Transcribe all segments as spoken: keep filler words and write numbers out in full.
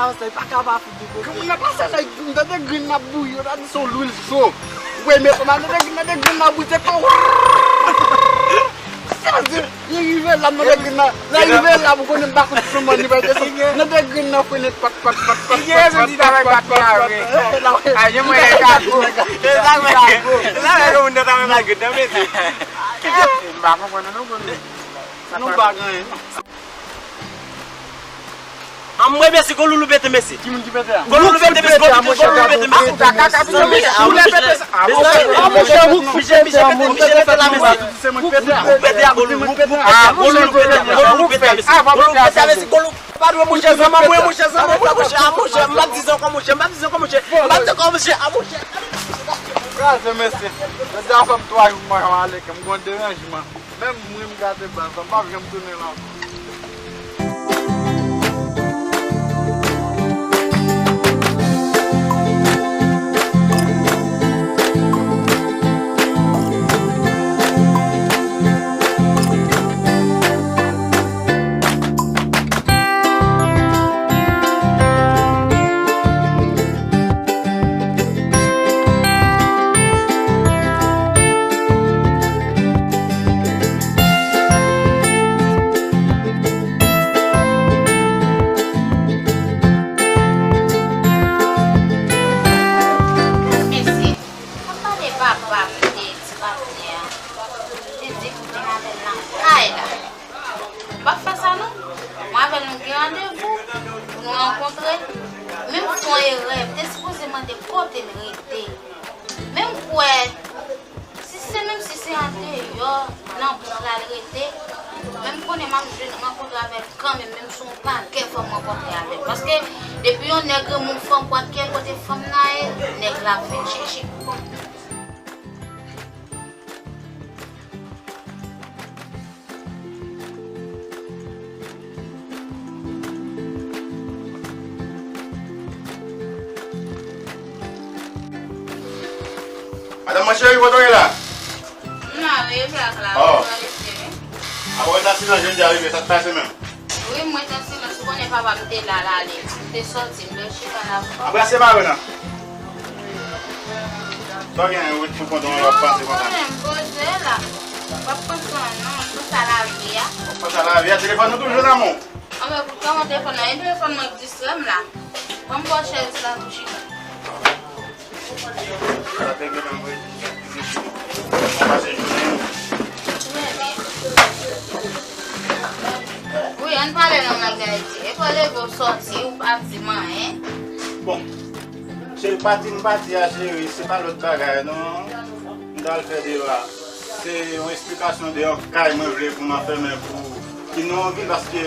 Sa pa ka pa fout de kote. Mwen nan pase la, m tande grenn nan ap bouyi, yo ta di se yon lwil cho. Ou wè, men kòman nan de grenn, nan de grenn nan ap bouyi, se kò. Sa di, li rive la, nan de grenn nan, lè rive la, pou konnen m pa fout pran mwen, li pa te sou. Nan de grenn nan frennen, pat, pat, pat, pat, pat, pat, pat, pat, pat. A, jan mwen lè kago. Se sa mwen kago. Se sa mwen kago, moun nan ta mwen malgre tan, mesye. M pa konprann non, konnen. Nou pa gen anyen. Anmwey, mesye, gwo loulou pete, mesye. Ki moun ki pete a? Gwo loulou pete, mesye, gwo loulou pete, mesye. Ou pete sa, ou pete sa, mesye. Ou pete a, gwo loulou. Ou pete a, gwo loulou. Ou pete a, gwo loulou pete, mesye. Gwo loulou pete, mesye. Gwo loulou. Pa dwe, monchè, zanmi, mwen, monchè, zanmi, mwen, monchè, a, monchè, m pa di ankò, monchè, m pa di ankò, monchè, m pa di ankò, monchè, a, monchè. Kraze, mesye. Jodi a fè m twa jou m pa janm ale, ke m gon deranjman. Menm mwen m gate baz la, m p ap janm tounen la ankò. Mesye, ap pale papa m de ti patnè a. Li di pou vin avè l nan kay la. M p ap fè sa non. Mwen avè l nou gen randevou pou nou rankontre. Men m fè yon erè, m te sipoze mande kote l rete. Men m kwè, si se, menm si se andeyò, nan bouk la l rete, men m konnen m ap jwenn rankontre avè l kanmenm, menm si yon pakèt fwa m rankontre avè l. Paske depi yon nèg renmen yon fanm, kwakèl kote fanm nan ye, nèg la ap vin chèche. Madanm mwen cheri, kote w ye la? M la, wi, blak la, oh. Mwen rete, wi. Apa w ret an silans, jodi a rive, sa k pase menm? Wi, m ret an silans, ou konnen papa m te la, l ale, m te sòti, m te chita la. Anbrase mari w non. Sa w gen ret pou kont ou, w ap panse konsa? Non, konnen m poze la. W ap konprann, non, konsa lavi a. W ap konsa lavi a, telefòn ou toujou nan men w? Anben, pou kòman telefòn nan, e telefòn mwen k distrè m la. Ban m ba w chèz la pou chita. Sa te gen nan mwen, m pase jounen. Trè byen. Wi, ann pale nan lang Ayiti. E pa leve w sòti, ou pa di m anyen. Bon. Cheri, pati m pati a, cheri, se pa lòt bagay non. M t al fè deyò a. Se yon esplikasyon deyò kay mwen vle pou m anfèmen pou ki nan yon vil, paske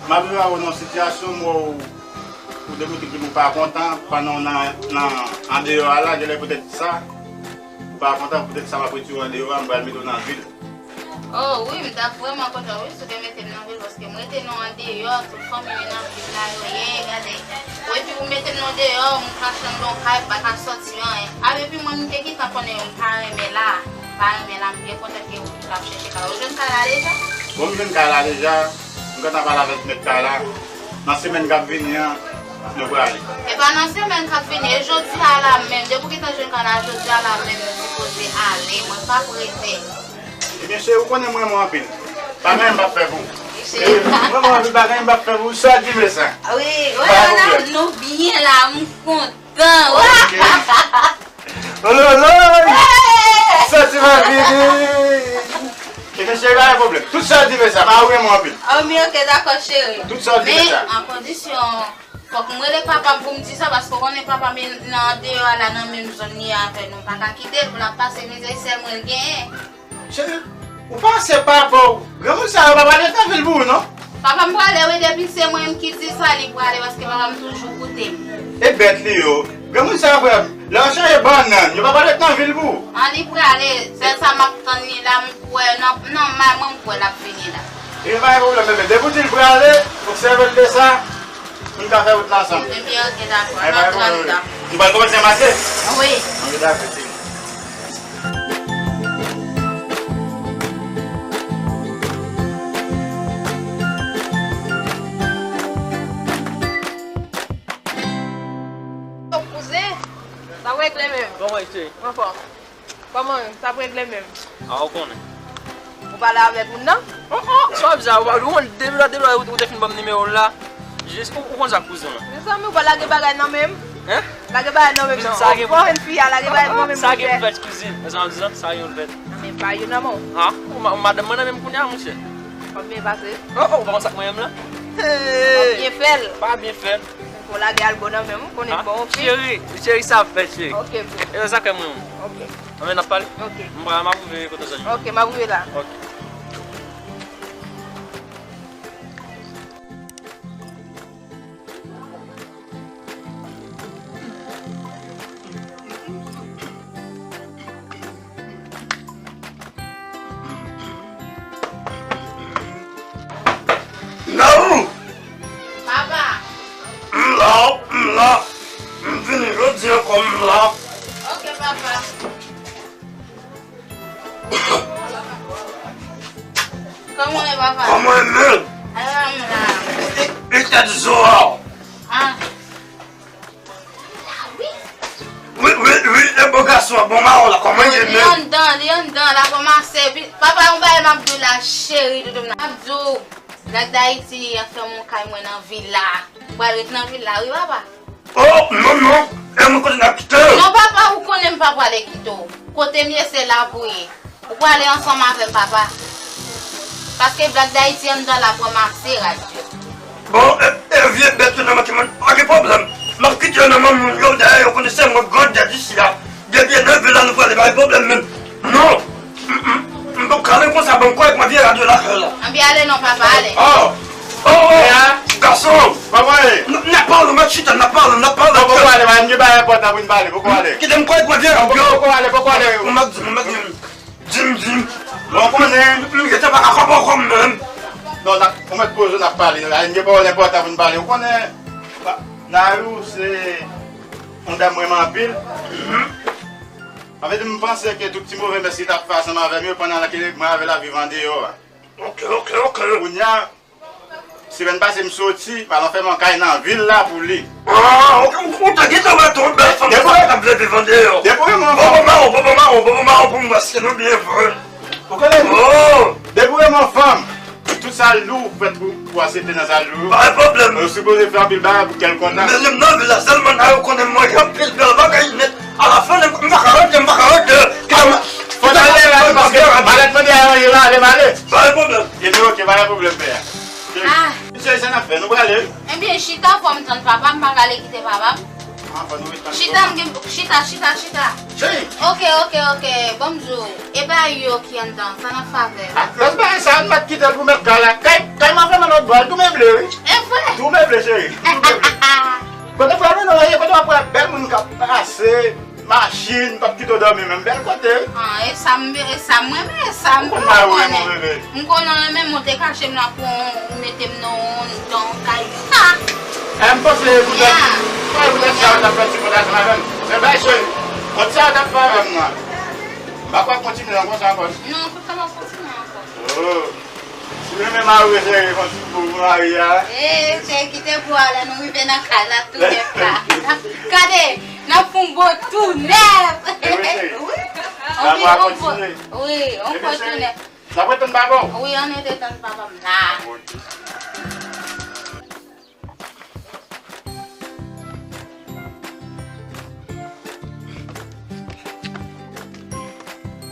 m ap viv avè w nan yon sitiyasyon, m wè w, ou demontre ke ou pa kontan pandan w nan, nan, andeyò a la, genlè poutèt sa, ou pa kontan, poutèt sa m ap retire w andeyò a, m pral mete w nan vil. Oh, wi, m t ap vrèman kontan, wi, si w te mete m nan vil, paske m rete nan andeyò, tout fanmi m nan vil la, yo ye, gade. Epi ou mete m nan deyò, m kache anndan yon kay, m pa ka sòti anyen. A, epi mwen, m te gentan konnen m pa renmen la, m pa renmen la, m byen kontan ke ou t ap chèche kay la. Ou jwenn kay la deja? Bon, m jwenn kay la deja, m gentan pale avèk mèt kay la. Nan semèn k ap vini an, nou prale. E pa nan semèn k ap vini, e jodi a la menm. Depi w gentan jwenn kay la, jodi a la menm, nou sipoze ale. Mwen p ap rete. Ebyen, cheri, ou konnen m renmen w anpil. Pa gen anyen m p ap fè pou ou. Cheri, m renmen w anpil, pa gen anyen m p ap fè pou ou, sèl di m sa. Wi, wè, nou byen la, m kontan. Ololoy! Sèl di m ap vini. Ebyen, cheri, pa gen pwoblèm. Tout sa w di m sa, pa ou renmen w anpil. Anben, ok, dakò, cheri. Tout sa w di m sa. Men, an kondisyon, fòk m rele papa m pou m di sa, paske w konnen papa m nan andeyò a la, nan menm zòn li avè nou, m pa ka kite l pou l ap pase mizè, sèl mwen l genyen. Cheri, ou panse papa w, granmoun sa yo pa pral ret nan vil pou ou non. Papa m prale wi, depi se mwen menm ki di sa, li prale, paske papa m toujou koute m. E bèt li yo. Granmoun sa yo, frè m, lè yo chanje bannann, yo pa pral ret nan vil pou ou. An, li prale, sèl sa m ap tann li la, m kwè, nan, nan may mwen, m kwè l ap vini la. E pa gen pwoblèm, bebe. Depi w di l prale, obsève l de sa. Pou n ka fè wout la ansanm. Ebyen, ok, dakò. N ap tann li la. Nou pral kòmanse mache? Wi. Ok, dakò, cheri. Se, sa ap regle menm. Kòman, cheri? Anfòm. Kòman menm? Sa ap regle menm. A, ou konnen. Ou pale avèk moun nan? Oh, oh, sa w ap di a, ou pa, ou konn depi lè, depi lè ou, ou te fin ban m nimewo w la. Jis, ou, ou konn sa kouzin mwen. Mezanmi, ou pa lage bagay nan men m. Hein? Lage bagay nan men m non. Sa gen pou fèt. Ou pa wè fi a lage bagay nan men m, monchè. Sa gen pou fèt kouzin. Mezanmi, sa gen pou fèt. Nan men pa yo nan men w. Ha? Ou ma-, madanm mwen nan men m kounye a, monchè. Kòman byen pase? Oh, oh, ou pa konn sa k manyen m la? Hey! Ou byen fè l. Pa byen fè l. Fò lage algo nan men m, ou konnen bon, oke? Cheri, cheri, sa ap fèt, cheri. Oke, bro. E sa k fè mwen. Oke. Anben, n ap pale? Oke. M pral, m ap rive kote w sot. Oke, m ap rive la. Oke. Naou! Papa! M la, m la. M vini jodi ankò, m la. Oke, papa. Kòman w ye, papa? Kòman w ye menm? Ala m la. E, e tèt zo a. Ah. Wi, wi, wi, e bo gason an, bon mawon la, kòman l ye menm? Li anndan, li anndan, l ap ranmase. Pi, papa, yon bagay m ap di w la, cheri, doudou m nan. M ap di w, Black Dayiti an fè m yon kay mwen nan vil la. M pral ret nan vil la, wi, papa. Oh, non, non, e mwen kote n ap kite? Non, papa, ou konnen m pa prale kite w. Kote m ye, se la pou ye. Ou prale ansanm avè m, papa. Paske Black Dayiti anndan la pran mase rad yo. Bon, e, e vye bèt yo nan men timoun, pa gen pwoblèm. M ap kite yo nan men moun yo, dayè yo konnen se mwen grandèt isi a. Depi e nan vil la nou prale, pa gen pwoblèm menm. Non, m, m, m p ap kale konsa, ban m kòrèk, mwen vye rad yo lakay la. Anben ale non, papa, ale. Oh, oh, oh, gason. N, n ap pale, m ap chita, n ap pale, n ap pale. Bon, poko ale, m gen bagay enpòtan pou n pale, poko ale. Kite m kòrèk, mwen vye rad yo. Poko ale, poko ale. M ap di, m ap di. Di m, di m. Bon, konnen. M gentan pa ka konprann kòm menm. Non, n ap, ou mèt poze w, n ap pale. N gen pawòl enpòtan pou n pale. Ou konnen, pa, Nayou, se yon dam m renmen anpil. Mhm. Anfèt, m panse ke tout ti move mès li t ap fè ansanm avè m yo pandan ke mwen avè l ap viv andeyò a. Oke, oke, oke. Kounye a, Semèn pase, m soti, m al anfèmen yon kay nan vil la pou li. Ah, oke, ou, ou te gentan wè tou, bèl fanm sa k ap vle viv andeyò. Depi w renmen yon fanm. Popo mawon, popo mawon, popo mawon pou m wè si nou byen vre. Ou konnen? Oh! Depi w renmen yon fanm, tout sa lou ou prèt pou, pou aksepte nan sa lou. Pa gen pwoblèm. Ou sipoze fè anpil bagay pou kè l kontan. Men li nan vil la sèlman, nan yo konnen mwen gen anpil bèl bagay nèt. Alafen, m pa ka rete, m pa ka rete. Fò n ale la, paske malèt mande a ranje la, ale m ale. Pa gen pwoblèm. Ebyen, oke, pa gen pwoblèm, pè a. Ah. Mesye, sa n ap fè? Nou prale, wi. Ebyen, chita, fò m tann papa m, m pa prale kite papa m. Ah, fò nou ret tann. Chita, m gen, chita, chita, chita. Cheri. Oke, oke, oke, ban m di w. E pa yo ki anndan, sa n ap fè avè l. Ah, lòt bagay sa, nou mèt kite l pou mèt kay la. Kay, kay m ap fè nan lòt bò, l tou meble, wi. E vre? Tou meble, cheri. Tou meble. Kote frè nou, non, kote w ap wè bèl moun k ap pase. Machin, m p ap kite w dòmi menm, bèl kote. Ah, e sa m, e sa m renmen, e sa m konnen. Ou konn mari w renmen w, bebe. M konnen w renmen m, ou te kache m la pou w mete m nan yon, nan yon kay. Ha! Eh, m panse poutèt, m panse poutèt sa ou t ap fè ti pòtasyon avè m. Men bay cheri, kont sa ou t ap fè avè m nan. M pa kwè w ap kontinye nan konsa ankò. Non, m p ap kontinye ankò. Oh. Si w renmen mari w, cheri, fò w sou pou mari a. Eh, cheri, kite pou a lè nou rive nan kay la, tou nèf la. Gade, n ap fè yon bon tou nèf. Eh wi, cheri. Wi. Lanmou a kontinye. Wi, yon bon tou nèf. N ap ret tann papa w? Wi, ann ret tann papa m la. Ok.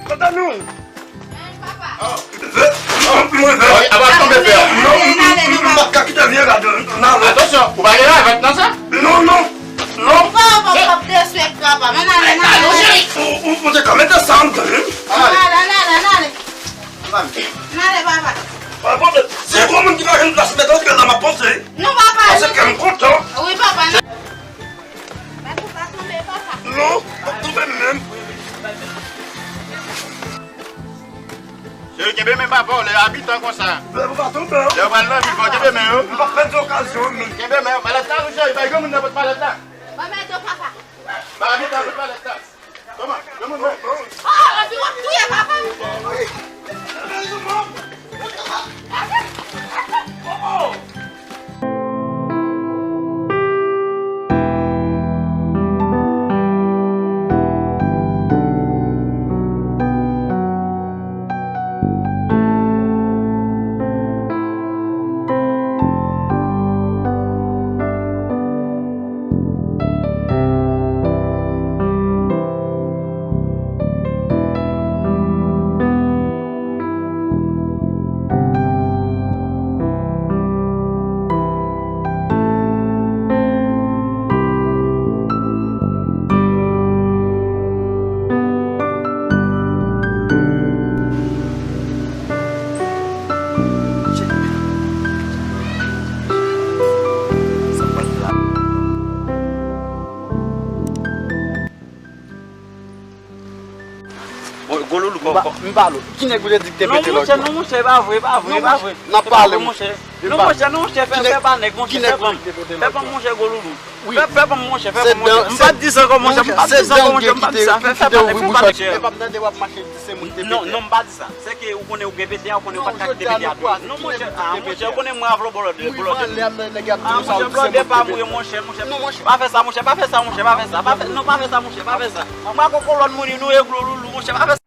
Kòte nou? Mwen, papa. Mwen, mwen, ap ap tonbe fè a. Non, m, m, m, m pa ka kite vye rad yo. N ale. Atansyon, ou pa gen ravèt nan sa? Non, non, non. Papa, papa, p ap deswèt, papa. Ann ale, ann ale, ann ale. Ou, ou, ou te ka mete sa anndan, wi. Ann ale, ann ale, ann ale. Ann ale, papa. Pa pwoblèm. Se gwo moun ki pa jwenn plas mete antre la, m ap panse. Non, papa, non. Paske m kontan. Wi, papa, non. Papa, ou pa tonbe, papa. Non, m p ap tonbe menm. Cheri, kenbe men papa w, lè abitan konsa. Lè ou pa tonbe, wi. Lè ou pral nan vil, fò w kenbe men yo. M p ap pèdi okazyon an menm. Kenbe men yo. Malèt la, wi, cheri, bay granmoun nan pot malèt la. Ban m ede w, papa. Bay abitan pot malèt la. Kòman? Granmoun mwen. Oh, anpi w ap touye papa m. Wi. Oh, oh. Gwo loulou, kò, kò. M pa lòt. Ki nèg ou te di ki te pete lòt jou? Non, monchè, non, monchè, pa vre, pa vre, pa vre. N ap pale, monchè. Non, monchè, non, monchè, fè, fè pa nèg, monchè, fè pa m. Fè pa m, monchè, gwo loulou. Fè, fè pa m, monchè, fè pa m, monchè. M pa t di sa ankò, monchè, m pa t di sa ankò, monchè, m pa t di sa. Fè, fè pa nèg, fè pa nèg. Epa m tande w ap mache, di se moun ki te pete a. Non, non, m pa di sa. Se ke ou konnen ou gen pete a, ou konnen ou pa t ka kite pete a tou. Non, monchè, ah, monchè, ou konnen mwen avlò blòdè, blòdè. Ah, monchè, blòdè pa mwen, monchè, monchè. Pa fè sa, monchè, pa fè sa, monchè, pa fè sa. Pa fè, non, pa fè sa, monchè, pa fè sa. Mwen ak yon kolòn moun, nou e gwo loulou, monchè, pa fè sa.